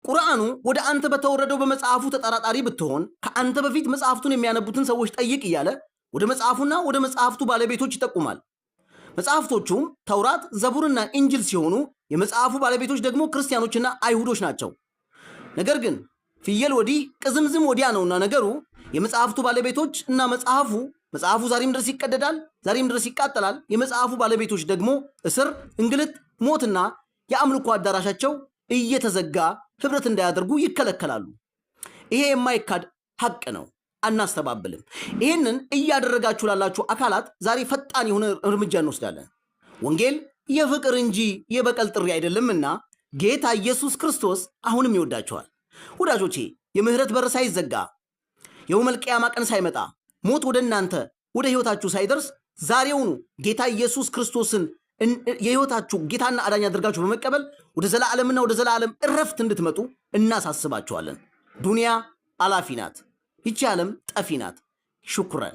ቁርአኑ ወደ አንተ በተወረደው በመጽሐፉ ተጠራጣሪ ብትሆን ከአንተ በፊት መጽሐፍቱን የሚያነቡትን ሰዎች ጠይቅ እያለ ወደ መጽሐፉና ወደ መጽሐፍቱ ባለቤቶች ይጠቁማል። መጽሐፍቶቹም ተውራት፣ ዘቡርና ኢንጅል ሲሆኑ የመጽሐፉ ባለቤቶች ደግሞ ክርስቲያኖችና አይሁዶች ናቸው። ነገር ግን ፍየል ወዲህ ቅዝምዝም ወዲያ ነውና ነገሩ። የመጽሐፍቱ ባለቤቶች እና መጽሐፉ ዛሬም ድረስ ይቀደዳል፣ ዛሬም ድረስ ይቃጠላል። የመጽሐፉ ባለቤቶች ደግሞ እስር፣ እንግልት፣ ሞትና የአምልኮ አዳራሻቸው እየተዘጋ ህብረት እንዳያደርጉ ይከለከላሉ። ይሄ የማይካድ ሀቅ ነው፣ አናስተባብልም። ይህንን እያደረጋችሁ ላላችሁ አካላት ዛሬ ፈጣን የሆነ እርምጃ እንወስዳለን። ወንጌል የፍቅር እንጂ የበቀል ጥሪ አይደለምና ጌታ ኢየሱስ ክርስቶስ አሁንም ይወዳችኋል። ወዳጆቼ፣ የምህረት በር ሳይዘጋ፣ የውመል ቂያማ ቀን ሳይመጣ፣ ሞት ወደ እናንተ ወደ ህይወታችሁ ሳይደርስ ዛሬውኑ ጌታ ኢየሱስ ክርስቶስን የህይወታችሁ ጌታና አዳኝ አድርጋችሁ በመቀበል ወደ ዘላለምና ወደ ዘላለም እረፍት እንድትመጡ እናሳስባችኋለን። ዱንያ አላፊ ናት። ይቺ ዓለም ጠፊ ናት። شكرا።